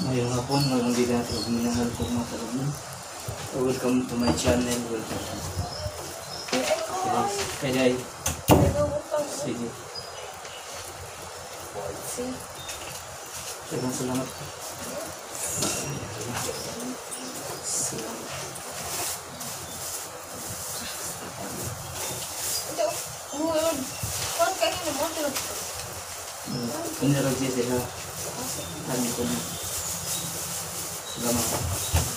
Ngayong hapon, mayroong di natin og minahal ko mga kalugin. Welcome to my channel. Welcome. Kaya day. Sige. Daghang salamat. Salamat. Kunya ra siya sila. Kami ko na. Salamat.